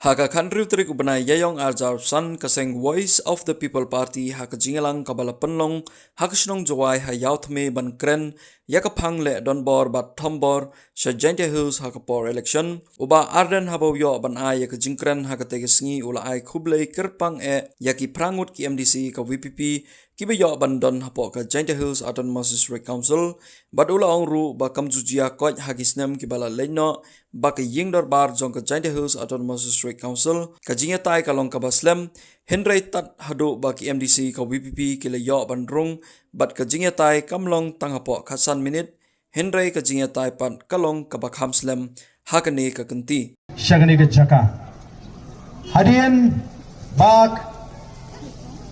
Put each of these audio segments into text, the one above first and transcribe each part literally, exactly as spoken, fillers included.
Ha ka khathynriew tarik u bnai Ïaïong arhajar arphew san, ka seng Voice of the People Party ha ka jingïalang kaba la pynlong ha ka shnong Jowai ha Ïawthme ban kren ïa ka phang leh donbor bad thombor sha Jaintia Hills ha ka por election, u Bah Ardent haba u ïoh ban ai ïa ka jingkren ha katei ka sngi u la ai khublei kyrpang eh ïa ki phra ngut ki M D C ka V P P kiba ïoh ban don hapoh ka Jaintia Hills Autonomous District Council, bad u la ong ruh ba kam ju jia koit ha ki snem kiba la leit noh ba ka ïing dorbar jong ka Jaintia Hills Autonomous District Council ka jingïatai ka long kaba slem, hynrei tad haduh ba ki M D C ka V P P ki la ïoh ban rung, bad ka jingïatai kam long tang hapoh khatsan minit, hynrei ka jingïatai pat ka long kaba kham slem ha kane ka kynti. Sha kane ka jaka. Hadien ba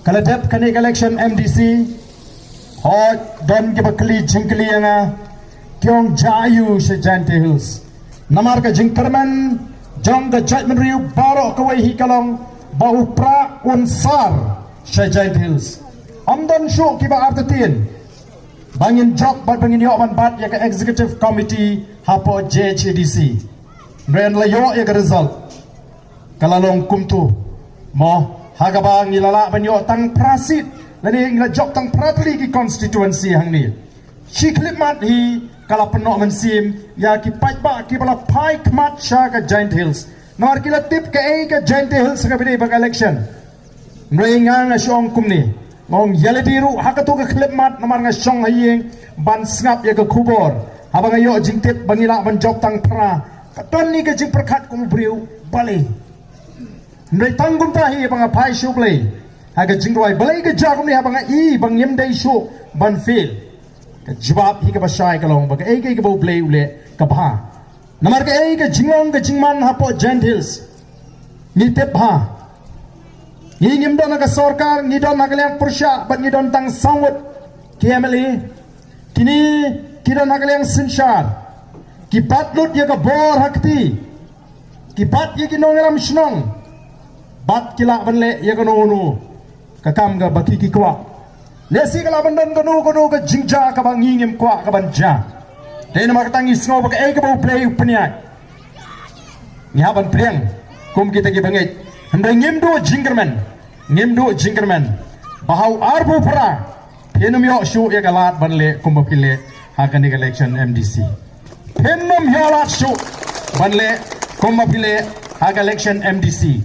ka la dep kane ka election M D C, hooid don kiba kylli jingkylli ïa nga, ki ong jia aiu sha Jaintia Hills. Namar ka jingkyrmen jong ka jaitbynriew baroh kawei hi ka long ba u Prah un sar sha Jaintia Hills. Ym don shuh kiba artatien ba ngin jop bad ba ngin ïoh ban bat ïa ka executive committee hapoh J H A D C. Hynrei la ïoh ïa ka result, ka la long kumtu. Mo, ha kaba ngi la lah ban ïoh tang phra seat, lane ngi la jop tang phra tylli ki constituency hangne. Shi khyllipmat hi ka la pynnoh mynsiem ïa ki paidbah kiba la phai khmat sha ka Jaintia Hills. Namar ki la tip kaei ka Jaintia Hills ha kaba ïadei bad ka election. Hynrei nga nga shu ong kumne, nga ong ïa lade ruh ha kato ka khyllipmat, namar nga shong ha ïing ban sngap ïa ka khubor. Haba nga ïoh jingtip ba ngi lah ban jop tang phra, ka don hi ka jingpyrkhat kum u briew, balei. Hynrei tang kumta hi haba nga phai sha U Blei ha ka jingrwai, balei ka jia kumne haba nga i ba ngim dei shuh ban fail. Ka jubab hi kaba shai ka long ba kaei kaei kaba U Blei u leh ka bha. Namar kaei ka jinglong ka jingman hapoh Jaintia Hills, ngi tip bha. Ngi ngim don ha ka sorkar, ngi don ha ka liang pyrshah bad ngi don tang saw ngut ki M L A. Kine ki don ha ka liang synshar, ki bat lut ïa ka bor ha kti, ki bat ïa ki nongïalam shnong, bad ki lah ban leh ïa kano kano ka kam kaba ki ki kwah. Lehse ka lah ban don kano kano ka jingjia kaba ngi ngim kwah ka ban jia. Te namar kata ngi sngew ba kaei kaba U Blei u pynïaid, ngi hap ban pdiang kum kita kiba ngeit. Hynrei ngim duh jingkyrmen, ngim duh jingkyrmen ba ha u arphew phra phin ym ïoh shuh ïa ka lad ban leh kumba phi leh ha kane ka election M D C. Phin ym ïoh lad shuh ban leh kumba phi leh ha ka election M D C.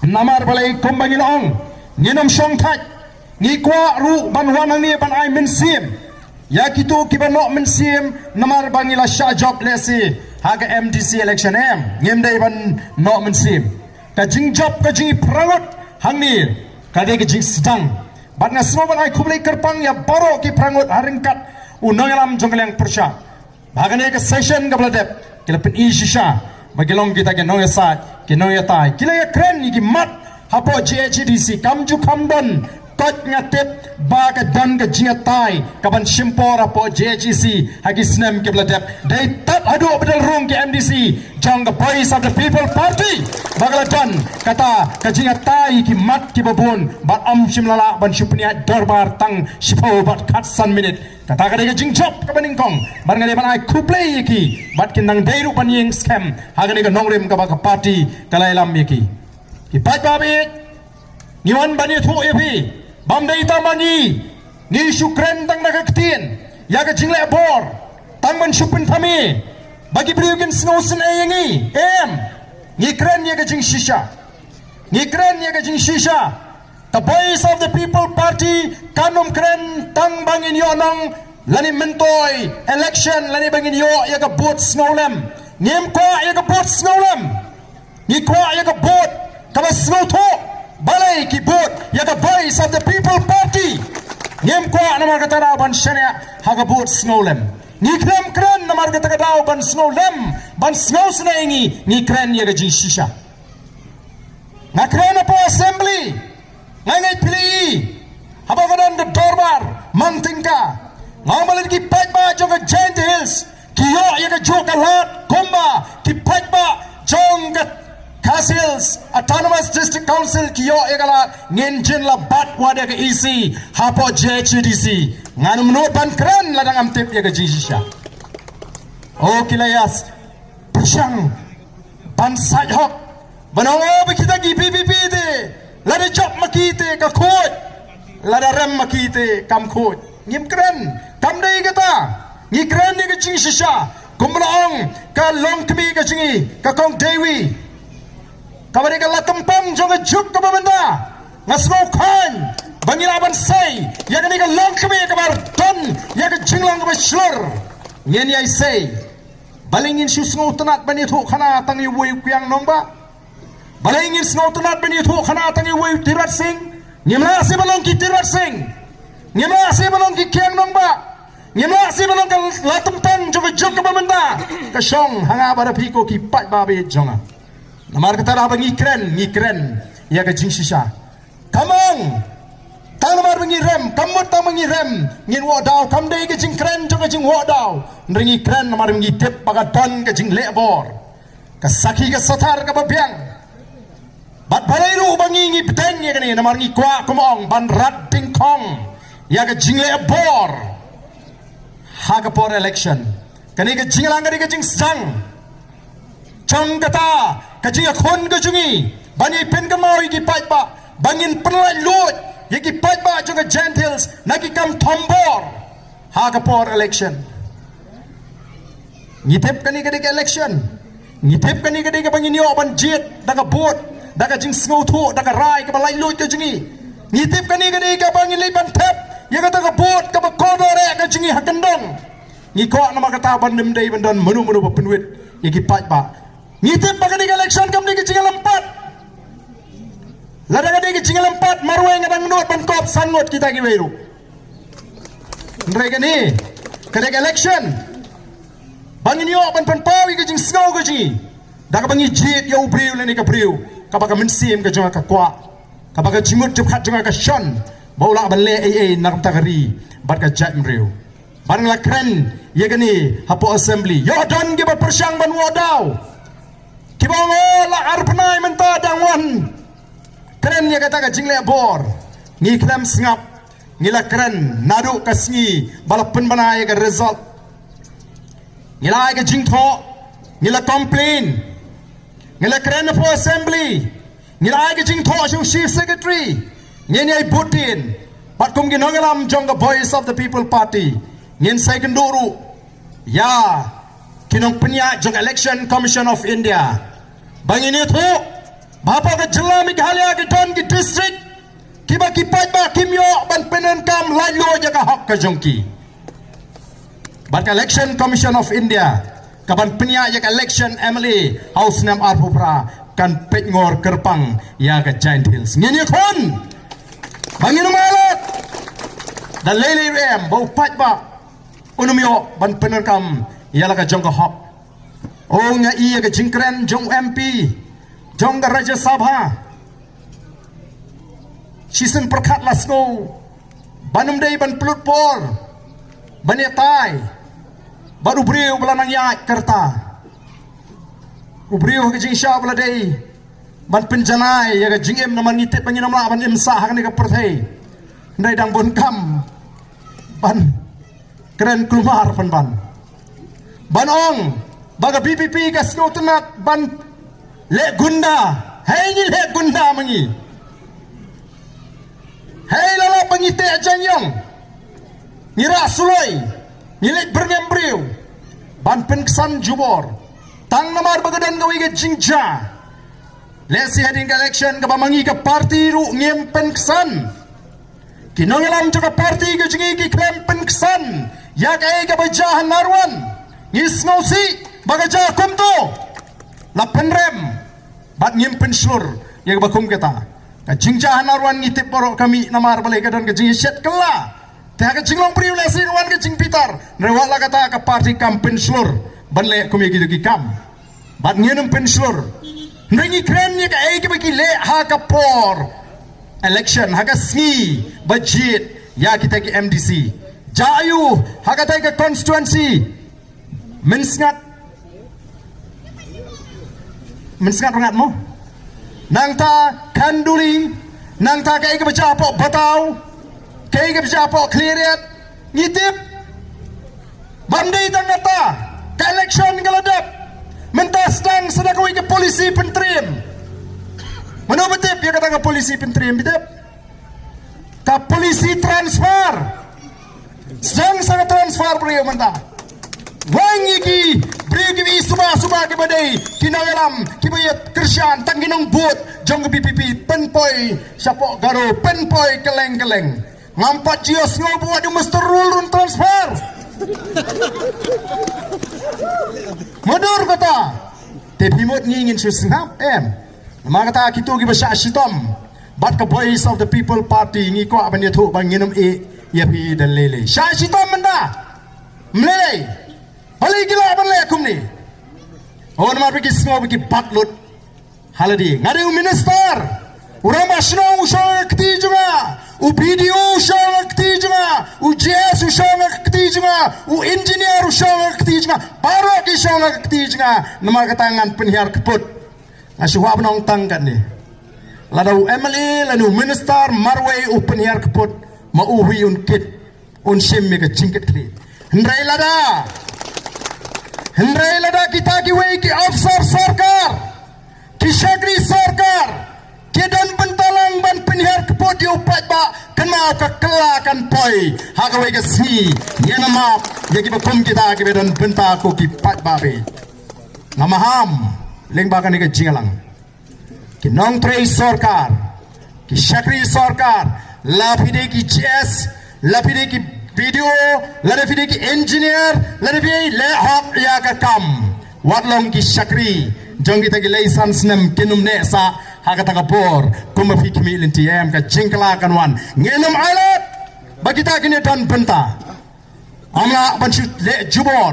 Namar balei, kumba ngi la ong, ngin ym shong thait. Ngi kwah ruh ban wan hangne ban ai mynsiem ïa kito kiba noh mynsiem, namar ba ngi la shah jop lehse ha ka M D C election, em, ngim dei ban noh mynsiem. Ka jingjop ka jingïaphrang ngut hangne ka dei ka jingsdang. Bad nga sngew ban ai khublei kyrpang ïa baroh ki phrang ngut ha ryngkat u nongïalam jong ka liang pyrshah. Ha kane ka session kaba la dep, ki la pyni shisha ba ki long kita ki nongïasaid, ki nongïatai, ki la ïakren ïa ki mat hapoh J H A D C. Kam ju kham don koit, nga tip ba ka don ka jingïatai ka ban shim por hapoh J H A D C ha ki snem kiba la dep. Dei tad haduh ba dang rung ki M D C jong ka Voice of the People Party ba ka la don kata ka jingïatai ïa ki mat kiba bun, bad ym shym la lah ban shu pynïaid dorbar tang shiphew bad khatsan minit. Kata ka dei ka jingjop kaba nyngkong bad nga dei ban ai khublei ïa ki, bad kin nang dei ruh ban ïeng skhem ha kane ka nongrim kaba ka party ka la ïalam ïa ki. Ki paidbah, ngi wan ban ïathuh ïa phi, bym dei tang ba ngi, ngi shu kren tang da ka ktien ïa ka jingleh bor, tang ban shu pynthame ba ki briew kin sngewsynei ïa ngi, em. Ngi kren ïa ka jingshisha. Ngi kren ïa ka jingshisha. Ka Voice of the People Party kan ym kren tang ba ngin ïoh nong lane myntoi election lane ba ngin ïoh ïa ka vote sngewlem. Ngim kwah ïa ka vote sngewlem. Ngi kwah ïa ka vote kaba sngewthuh. Balei ki vote ïa ka Voice of the People Party? Ngim kwah namar kata ka daw ban shaniah ha ka vote sngewlem. Ngi khlem kren namar kata ka daw ban sngewlem, ban sngewsynei ïa ngi, ngi kren ïa ka jingshisha. Nga kren hapoh Assembly, nga ngeit phi la ïohi haba ka don ka dorbar mang tyngka. Nga ong ba lada ki paidbah jong ka Jaintia Hills ki ïoh ïa kajuh ka lad kumba ki paidbah jong ka Khasi Hills Autonomous District Council ki ïoh ïa ka lad, ngin jin la bat wad ïa ka E C hapoh J H A D C. Ngan ym nud ban kren lada ngam tip ïa ka jingshisha. O ki la ïa pyrshang ban sait hok, Ban ong, oh, ba kita ki VPP te, lada jop ma ki te ka khuid, lada rem ma ki te kam khuid. Ngim kren, kam dei kata. Ngi kren ïa ka jingshisha, kumba la ong ka longkmie ka jong ngi, ka Kong Dewi, kaba dei ka la tympang jong ka juk kaba mynta. Nga sngewkmen ba ngi lah ban sei ïa kane ka longkmie kaba don ïa ka jinglong kaba shlur. Ngin ïai sei. Balei ngin shu sngewtynnat ban ïathuh khana tang ïa uwei u kiang nongbah? Balei ngin sngewtynnat ban ïathuh khana tang ïa uwei u Tirot Sing? Ngim lah shuh ban long ki Tirot Sing. Ngim lah shuh ban long ki kiang nongbah. Ngim lah shuh ban long ka la tympang jong ka juk kaba mynta. Ka shong ha nga bad ha phi ko ki paidbah ba ïeit jong nga. Namar kata haba ngi kren, ngi kren ïa ka jingshisha. Kam ong, tang namar ba ngi rem, kam mut tang ba ngi rem ngin wad daw, kam dei ka jingkren jong ka jingwad daw. Hynrei ngi kren namar ba ngi tip ba ka don ka jingleh bor, ka sakhi ka sathar kaba biang. Bad balei ruh ba ngi, ngi bteng ïa kane, namar ngi kwah, kum ong, ban rat dyngkhong ïa ka jingleh bor ha ka por election. Kane ka jingïalang ka dei ka jingsdang jong kata ka jingïakhun ka jong ngi ban ïai pynkynmaw ïa ki paidbah, ba ngin pynlait luid ïa ki paidbah jong ka Jaintia Hills na ki kam thombor ha ka por election. Ngi tip kane ka dei ka election. Ngi tip kane ka dei kaba ngin ïoh ban jied da ka vote, da ka jingsngewthuh, da ka rai kaba laitluid ka jong ngi. Ngi tip kane ka dei kaba ngin leit ban thep ïa kata ka vote kaba kordor eh ka jong ngi ha kyndong. Ngi kwah namar kata ban ym dei ban don mano mano ba pynwit ïa ki paidbah. Ngi tip ba kane ka election kam dei ka jingïalympat. Lada ka dei ka jingïalympat, marwei nga dang nud ban kop san ngut kita kiwei ruh. Hynrei kane ka dei ka election ba ngin ïoh ban pynpaw ïa ka jingsngew ka jong ngi da kaba ngi jied ïa u briew lane ka briew kaba ka mynsiem ka jong nga ka kwah, kaba ka jingmut jingpyrkhat jong nga ka shon ba u lah ban leh ei ei na ka bynta ka ri bad ka jaitbynriew. Bad nga la kren ïa kane hapoh assembly. Ïoh don kiba pyrshang ban wad daw, kiba ong, oh, la ar bnai mynta dang wan kren ïa kata ka jingleh bor. Ngi khlem sngap, ngi la kren naduh ka sngi ba la pynbna ïa ka result. Ngi la ai ka jingthoh, ngi la complain, ngi la kren hapoh assembly, ngi la ai ka jingthoh sha u chief secretary. Ngin ïai bud dien bad kum ki nongïalam jong ka Voice of the People Party, ngin sa ïakynduh ruh ïa ki nongpynïaid jong Election Commission of India ba ngin ïathuh ba hapoh ka jylla Meghalaya ki don ki district kiba ki paidbah kim ïoh ban pyndonkam laitluid ïa ka hok ka jong ki. Bad ka Election Commission of India kaban pynïaid ïa ka election M L A ha u snem arphew phra kan peit ngor kyrpang ïa ka Jaintia Hills. Ngin ïakhun ba ngin ym ailad da lei lei ruh em ba u paidbah un ym ïoh ban pyndonkam ïa la ka jong ka hok. Oh, nga ïohi ïa ka jingkren jong u M P jong ka Rajya Sabha. Shisien pyrkhat la sngew ban ym dei ban pynlut por ban ïatai bad u briew ba la nang ïaid ka rta. U briew ha ka jingshisha ba la dei ban pynjanai ïa ka jingim namar ngi tip ba ngin ym lah ban im sah ha kane ka pyrthei. Hynrei dang bun kam ban kren kulmar pynban. Ban ong ba ka V P P ka sngewtynnat ban leh gunda. Hei, ngi leh gunda ma ngi. Hei, la lah ba ngi teh jaiñiong, ngi rah suloi, ngi leit byrngem briew ban pynksan jubor tang namar ba ka don kawei ka jingjia. Lehse hadien ka election kaba ma ngi ka party ruh ngim pynksan. Ki nongïalam jong ka party ka jong ngi ki khlem pynksan ïa kaei kaba jia ha Narwan. Ngi sngewsih ba ka jia kumto. La pynrem bad ngim pynshlur ïa kaba kum kata. Ka jingjia ha Narwan ngi tip baroh ka mih namar balei, ka don ka jingïashet kylla. Te ha ka jinglong briew lehse ka wan ka jingbitar. Hynrei wat la kata ka party kam pynshlur ban leh kum ïa kito ki kam. Bad ngin ym pynshlur. Hynrei ngi kren ïa kaei kaba ki leh ha ka por election, ha ka sngi ba jied ïa kita ki M D C. Jia aiu ha kata ka constituency? Mynsngat. Mynsngat Rngat mo. Nangta Khanduli, nangta kaei kaba jia hapoh Bataw, kaei kaba jia hapoh Khliehriat. Ngi tip ba ym dei tang kata, ka election ka la dep. Mynta sdang sa da kawei ka policy pyntriem. Mano ba tip ïa kata ka policy pyntriem, ba tip? Ka policy transfer. Sdang sa ka transfer briew mynta. Wang ïa ki briew kiba suba suba, kiba dei ki nongïalam, kiba ïa kyrshan tang ki nongbud jong ka V P P, pynpoi shapoh Garo, pynpoi kylleng kylleng. Ngam pat ju sngew ba wat u muster roll un transfer. Mano kata? Te phi mut ngi ngin shu sngap, em? Namar kata kito kiba shah shitom bad ka Voice of the People Party, ngi kwah ban ïathuh ba ngin ym ïeh ïa phi da lei lei. Shah shitom mynta. Ym lei lei. Balei ki lah ban leh kumne? Oh, namar ba ki sngew ba ki bat lut. Ha lade nga dei u minister, u rangbah shnong u shong ha ka kti jong nga, u B D O u shong ha ka kti jong nga, u G S u shong ha ka kti jong nga, u engineer u shong ha ka kti jong nga, baroh ki shong ha ka kti jong nga. Namar kata ngan pynhiar kput. Nga shu kwah ban ong tang katne, lada u M L A lane u minister marwei u pynhiar kput, ma u hi un kit, un shim ïa ka jingkitkhlieh. Hynrei lada, hynrei lada kita kiwei ki officer sorkar, ki shakri sorkar, ki don bynta lang ban pynhiar kput ïa u paidbah, kynmaw ka kylla kan poi ha kawei ka sngi. Ngin ym map ïa kiba kum kita kiba don bynta ko ki paidbah beit. Nga maham lyngba kane ka jingïalang. Ki nongtrei sorkar, ki shakri sorkar, la phi dei ki G S, la phi dei ki B D O, lada phi dei ki engineer, lada phi dei, leh hok ïa ka kam. Wat long ki shakri jong kita ki lai san snem, kin ym neh sah ha kata ka bor. Kumba phi khmih lynti, em, ka jingkylla kan wan. Ngin ym ailad ba kita kine don bynta. Ym lah ban shu leh jubor,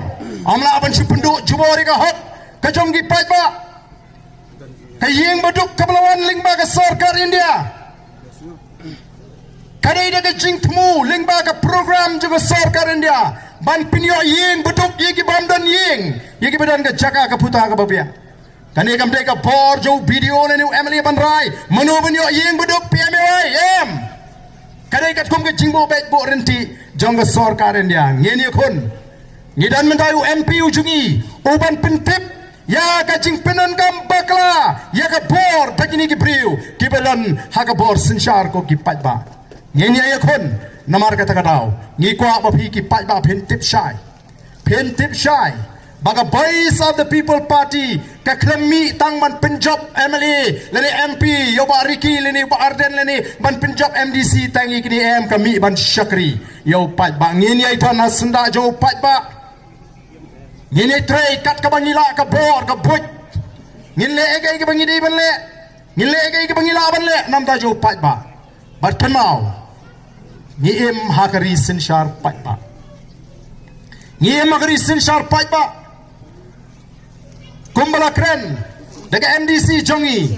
ym lah ban shu pynduh jubor ïa ka hok ka jong ki paidbah. Ka ïing baduk kaba la wan lyngba ka sorkar India, ka dei da ka jingthmu lyngba ka program jong ka sorkar India ban pynïoh ïing baduk ïa ki bym don ïing, ïa kiba don ka jaka ka puta kaba biang. Kane kam dei ka bor jong u B D O lane u M L A ban rai mano ban ïoh ïing baduk, P M A Y, em. Ka dei katkum ka jingbuh beit buh ryntih jong ka sorkar India. Ngin ïakhun. Ngi don mynta u M P u jong ngi u ban pyntip ïa ka jingpyndonkam bakla ïa ka bor da kine ki briew kiba don ha ka bor synshar ko ki paidbah. Ngin ïa ïakhun. Namar kata ka daw ngi kwah ba phi ki paidbah phin tip shai. Phin tip shai ba ka Voice of the People Party ka khlem mih tang ban pynjop M L A lane M P, ïa u Bah Ricky lane u Bah Ardent lane ban pynjop M D C tang ïa kine, em, ka mih ban shakri ïa u paidbah. Ngin ïai don ha syndah jong u paidbah. Ngin ïai trei kat kaba ngi lah, ka bor ka buit. Ngin leh kaei kaei kaba ngi dei ban leh. Ngin leh kaei kaei kaba ngi lah ban leh na bynta jong u paidbah. Bad kynmaw, ngi im ha ka ri synshar paidbah. Ngi im ha ka ri synshar paidbah. Kumba la kren da ka M D C jong ngi,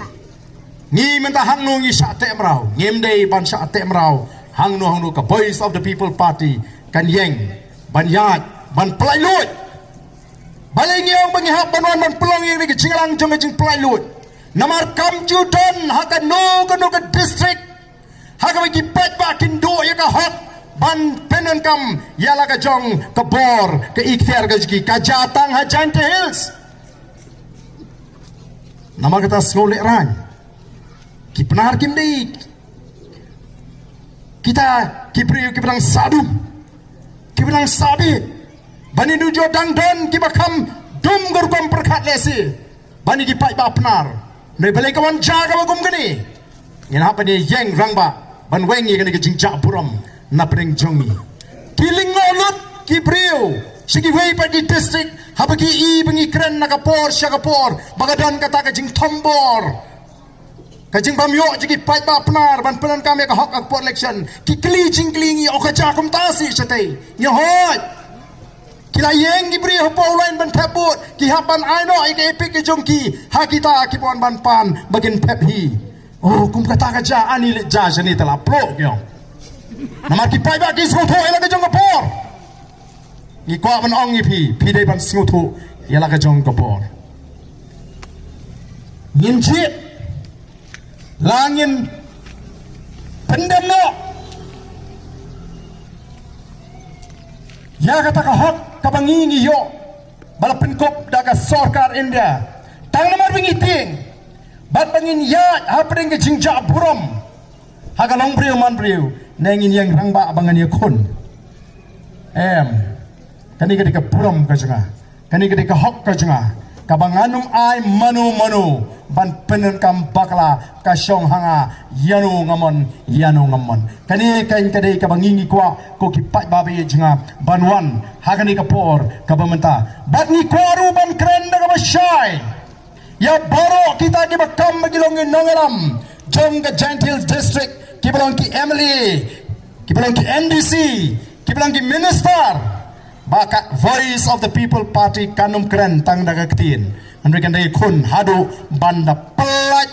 ngi mynta hangno ngi shah teh mraw? Ngim dei ban shah teh mraw hangno hangno. Ka Voice of the People Party kan ïeng ban ïaid ban pyllait luid. Balei ngi ong ba ngi hap ban wan ban pynlong ïa kane ka jingïalang jong ka jingpyllait luid? Namar kam ju don ha kano kano ka district ha kaba ki paidbah kin duh ïa ka hok ban pyndonkam ïa la ka jong ka bor, ka ikhtiar ka jong ki. Ka jia tang ha Jaintia Hills. Namar kata sngewlehrain, ki Pnar kim dei kita ki briew kiba dang sah dum, kiba dang sah bit. Ban ïa nujor dang don kiba kham dum ka rukom pyrkhat lehse ban ïa ki paidbah Pnar. Hynrei balei ka wan jia kaba kum kane? Ngin hap ban ïeng rangbah ban weng ïa kane ka jingjah burom na pdeng jong ngi. Ki lyngngoh lut ki briew sha kiwei pat ki district haba ki i ba ngi kren na ka por sha ka por ba ka don kata ka jingthombor, ka jingbym ïoh jong ki paidbah Pnar ban pyndonkam ïa ka hok ha ka por election. Ki kylli jingkylli ngi, o ka jia kumta shisha te? Ngi hoi. Ki la ïeng ki briew hapoh u line ban thep vote, ki hap ban ai noh ïa ka EPIC ka jong ki ha kita kiba wan ban pan ba kin thep hi. O, kum kata ka jia, ani leit jia shane te la ploh ki ong. Namar ki paidbah ki sngewthuh ïa la ka jong ka bor. Ngi kwah ban ong ïa phi, phi dei ban sngewthuh ïa la ka jong ka bor. Ngin jied la ngin pyndem noh ïa kata ka hok kaba ngi ngi ïoh ba la pynkup da ka sorkar India. Tang namar ba ngi tieng Bad ba ngin ïaid hapdeng ka jingjah burom ha ka longbriew manbriew, ne ngin ïeng rangbah ba ngan ïakhun? Em. Kane ka dei ka burom ka jong nga, kane ka dei ka hok ka jong nga, kaba ngan ym ai mano mano ban pyndonkam bakla ka shong ha nga ïano nga mon, ïano ngam mon. Kane ka dei kaba ngi ngi kwah, ko ki paidbah ba ïeit jong nga, ban wan ha kane ka por kaba mynta. Bad ngi kwah ruh ban kren da kaba shai ïa baroh kita kiba kam ba ki long ki nongïalam jong ka Jaintia Hills District, kiba long ki M L A, kiba long ki M D C, kiba long ki minister, ba ka Voice of the People Party kan ym kren tang da ka ktien, hynrei kan da ïakhun haduh ban da pyllait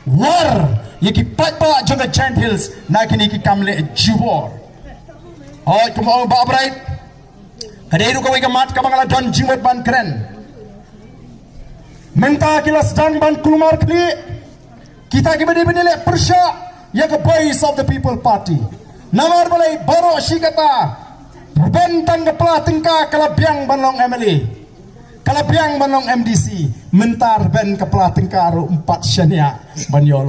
war ïa ki paidbah jong ka Jaintia Hills na kine ki kam leh jubor. Hooid, kumba ong Bah Bright, ka dei ruh kawei ka mat kaba nga la don jingmut ban kren. Mynta ki la sdang ban kulmar khlieh kita kiba dei ban ïaleh pyrshah ïa ka Voice of the People Party. Namar balei? Baroh shi katta, rben tang ka pla tyngka ka la biang ban long M L A, ka la biang ban long M D C. Mynta rben ka pla tyngka ruh ym pat shaniah ban ïoh long.